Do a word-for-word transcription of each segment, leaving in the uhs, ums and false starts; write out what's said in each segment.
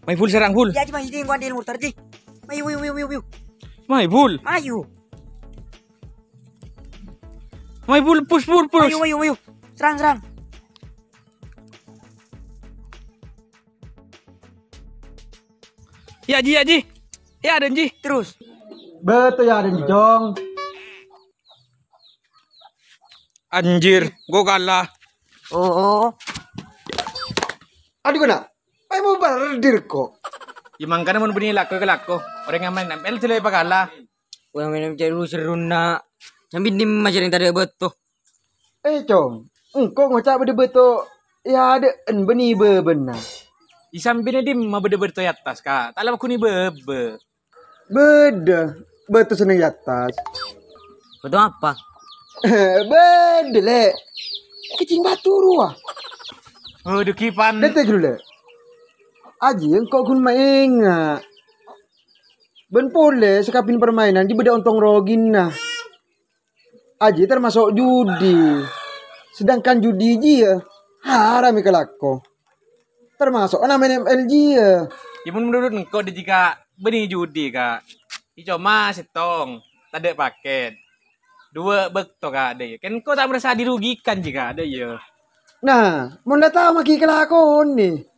Mayu, Bul, serang, Bul. Iyâ, Ji, mayu, Ji, engko' andi' mortar, Ji. Mayu, mayu, mayu, mayu, mayu. Mayu, Bul. Mayu. Mayu, Bul, push, Bul, push. Mayu, mayu, mayu. Serang, serang. Iyâ, Ji, iyâ, Ji. Iyâ, adâ', Ji. Terros. Betul ya, adâ', Ji, Cong. Anjir, gua kalah. Oh, oh. Adhu, kana'. Mayu mubardir, ko'. Iyâ, mangkana mon bânnè lako, èkalako. Orèng maèn M L jârèya èpakala. Wah, maèn M L seru-seruna. Sambi dimma jârèya tadâ' bâto. Eh, Cong, engko' ngoca' bâdâ bâto è adâ'ân bânnè bâbâna. È sambina dimma bâdâ bâto è attas, Ka'? Ta' la paggun è bâbâ. Bâdâ bâto senneng è attas. Bâto apa? Bâdâ, Lè'. Kècèng bâto rowa. Aduh, Kipan. Dântè' ghâllu, Lè'. Ajiyâ engko' ghun maènga'. Bân polè sakabin parmaènan jiyâ bâdâ ontong rogina. Ajiyâ tamaso' judi. Sedangkan judi jiyâ haram èkalako. Tamaso' namaèn M L jiyâ. Iyâ, mon menurut engko' dâ' jiyâ, Ka', bânnè judi, Ka'. Iyâ, coma sèttong, tadâ' pakèt. Duwâ' bâkto, Ka', dâ' iyâ. Kan engko' ta' merasa dirugikan jiyâ, Ka', dâ' iyâ. Nah, mon la tao maghi kalakonè.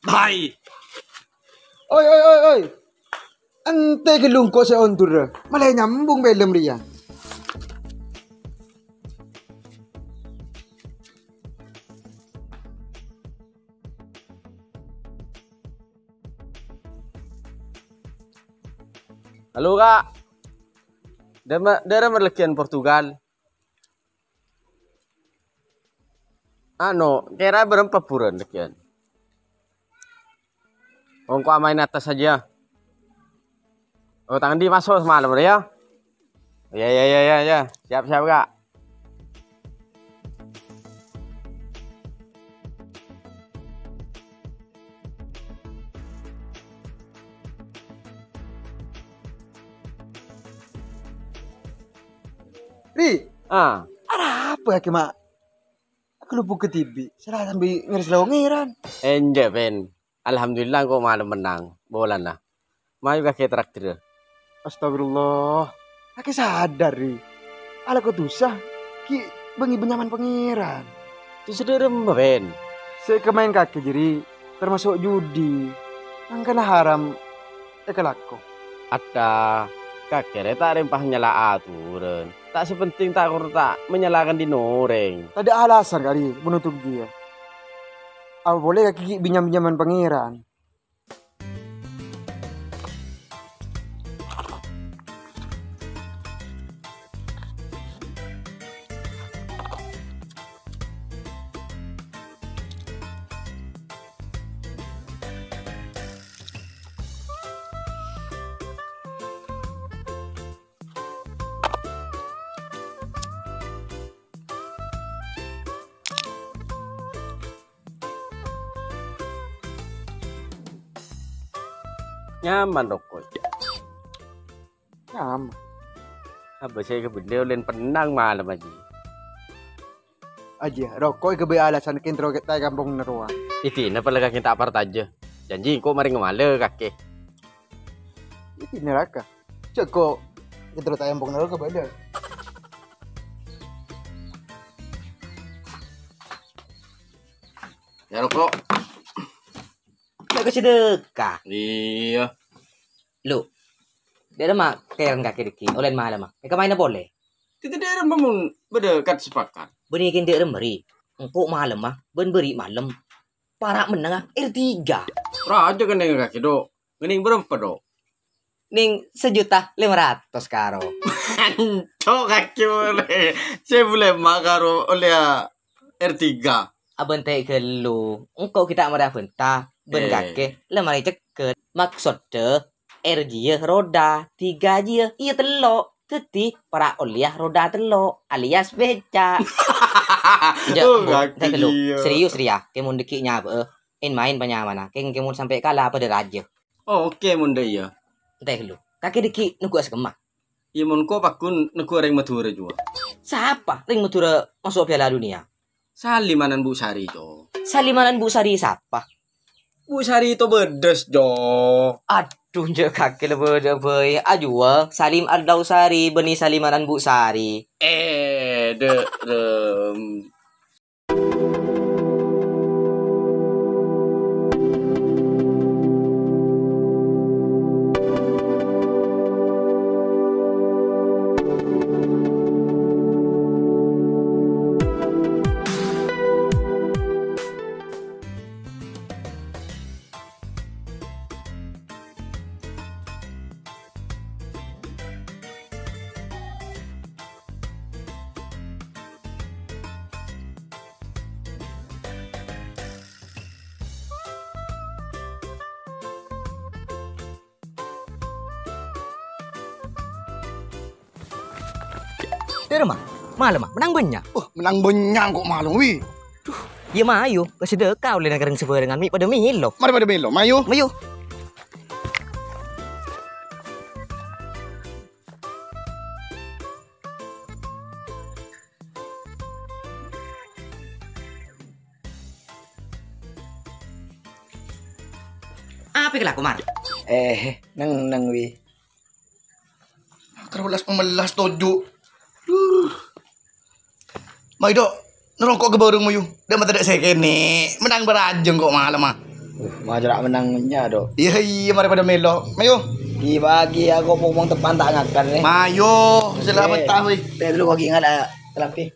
Bye. Oi, oi, oi, oi. Ènte' ghâllu engko' sè ondurrâ. Malè nyambung film rèya. Halo, Ka'. Dâ' ma-, dârâmma lègghiân Portugal? Anu, kèra bârâmpa bhurân lègghiân? Engko' amaèn è attas saja. Oh, tang andi' maso' samalem rèya? Iyâ, iyâ, iyâ, iyâ, iyâ. Siap, siap, Ka'. Ri. Ah. Arapa kakè, Ma'? Aku lupa ketibi. Salah sambil ngeres lawang ngeran. Enjâ', Pen. Alhamdulillah, engko' malem mennang. Bolana. Mayu kakè traktir. Astagfirullah. Kakè sadar, Ri. Alako dusa. Ghi' bângèbâ nyamana Pangèran. Dusa dârâmma, Pen? Sè èkamaèn kakè jârèya tamaso' judi. Mangkana haram èkalako. Adâ', kakè rè ta' rèmpa nyala aturan. Ta' sè pentèng ta' kor ta' manyala ka andi' orèng. Tadâ' alasan, Ka' Ri, menutup dia. Apa polè kakè ghi' bânya-bânya nyamana Pangèran? Nyaman roko'. Nyaman. Abâ' sè kabellâ ollèna pennang malem, Aji. Aji, roko' èghâbây alasan kèntro ta' è kampong rowa. Idina pella kakè ta' partajâ. Janji engko' marè ngamalè kakè. Idina raka. Jâ' engko' kèntro ta' è kampong rowa kabâlâ. Yâ, roko'. Jâ' ka sedekah. Iyâ. Lu, dâ'remma kèran kakè dhâggi', ollèna malem, ah. Èkamaèna polè. Tètè dâ'remma mon bâdâ kat-sepakat. Bânnè kèng dâ'remma, Ri. Engko' malem, ah, bân bâri' malem. Para' mennang, ah, R tiga. Rajâ kennengnga kakè, Do. Ngennèng bârâmpa, Do? Nèng sajuta lèma ratos karo. Cok, kakè polè. Sè polè ma' karo ollè R tiga. Abhânta ghâllu. Engko' ghi' ta' marè abhânta. Bân Eh. Kakè la marè cèkèt. Maksoddhâ, R jiyâ roda, tiga jiyâ, iyâ tello'. Dhâddhi, para' ollèya roda tello', alias beca'. Jâ', Oh, Bu, kakè ghâllu. Jiyâ. Serius, rèya. Kèmon dhâggi' nyabâ'â. En-maen panyamana. Kèng, kèmon sampè' kala padâ rajâ. Oh, oke, mon dâ' iyâ. Entar ghâllu. Kakè dhâggi' neggu'â sakemma. Iyâ, mon ko' paggun neggu' orèng Madhurâ jiyâ. Sapa rèng Madhurâ maso' Piala Dunia? Salimanan Bu Sari, Cong. Salimanan Bu Sari sapa? Bu Sari to bâdâs, Jo. Adhu, jhâ' kakè la bâdâ bhâi. Ajuwâ, Salim Al-Dausari bânnè Saliman Bu Sari. Eh, dâ', rem. Dârma, malem, mennang bânnya'. Oh, mennang bânnya' kok malem, wi. Duh, iyâ mayu, ka sedekah ollèna karèng sabhârengan, mè' padâ mèlo. Mari padâ mèlo, mayu. Mayu. Apa kalako, Mar? Eh, neng-neng, wi. Karo welas pemelas toju'. Duh. Mayu, Dok. Nerongko' ka bârung, mayu. Dâ' mata dâ' sè kènè'. Mennang bârâjâng kok malem, ah. Uh, majâra' mennang nya, Dok. Iyâ, iyâ, mari padâ mèlo. Mayu. Ghi-bâghi aku pong-pong teppan ta' ngakan, eh. Mayu, selamat Eh, tahu, eh. Tè dulu kok ingat, ah, kelambi.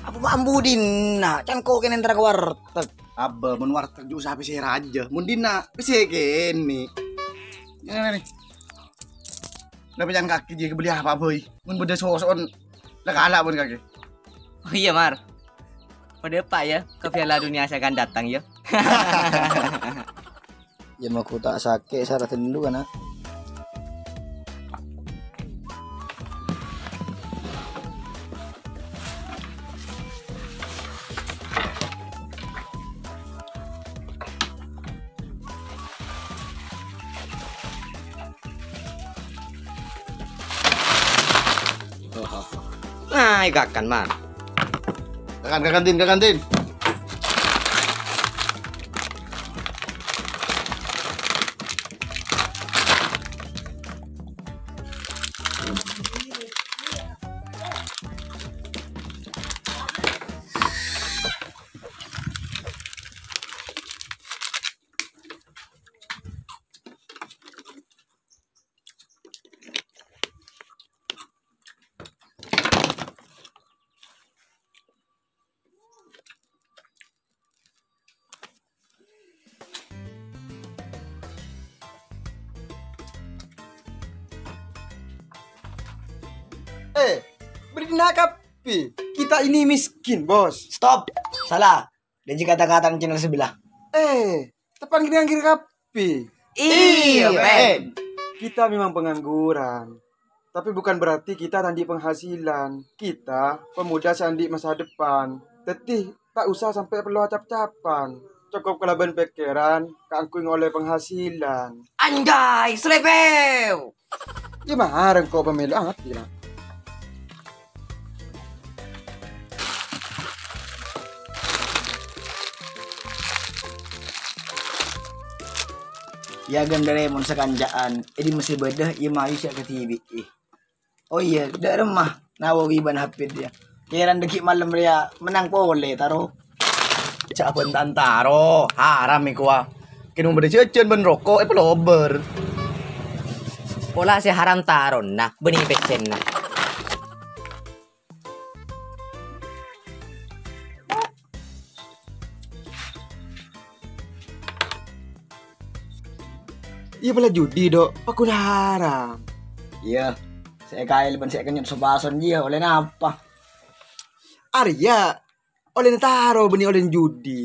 Apa ambu dinna', cangko kènè' entar ka warteg. Abâ, mon warteg jhu' sapè sè rajâ, mon dinna' pèssè kènè'. Ngene nih. Lah, pèca'an kakè jiyâ kabelli apa, Boy? Mon bâdâ soso'on, la kala' mon kakè. Oh iyâ, Mar. Padâ apa ya, ka Piala Dunia sè akan datang, ya. Ya, maku ta' sakè', sara tendu, kana'. Nah, ikakan, Man. Kakan, kakan, Din, kakan, Din. Eh, bâdâ dinna' kabbhi. Kita ini miskin, Bos. Stop. Salah. Dhâddhi kata-kata channel sebelah. Eh, teppan gini anggir kabbhi. Iya, Iya, Pen. Pen. Kita memang pengangguran, tapi bukan berarti kita ta' andi' penghasilan. Kita pemuda sè andi' masa depan. Dhâddhi, ta' osa sampè' perlu acap-capan. Cokop kalabân pèkkèran kaangghuy ngolè penghasilan. Anjay, slepew! Iyâ, marèng kok pamèlo ati, Nak. Iyâ, ghân dârè mon sakanca'an, è dimma sè bâdâ, iyâ mayu sè akadibi'i. Oh iyâ, dâ' remma, Nawawi bân Hafid, iyâ. Kèran dâgghi' malem rèya mennang polè, taro. Jhâ' bân tantaro, haram èkowa. Kèng mon bâdâ jhâjhân bân roko', èpalobâr. Pola sè haram tarona, bânnè pèssèna. Iyâ, pola judi, Dok. Pakon haram. Iyâ, sè èkaèl bân sè èkènyot sopason jiyâ ollè napa? Arèya ollèna taro bânnè ollèna judi.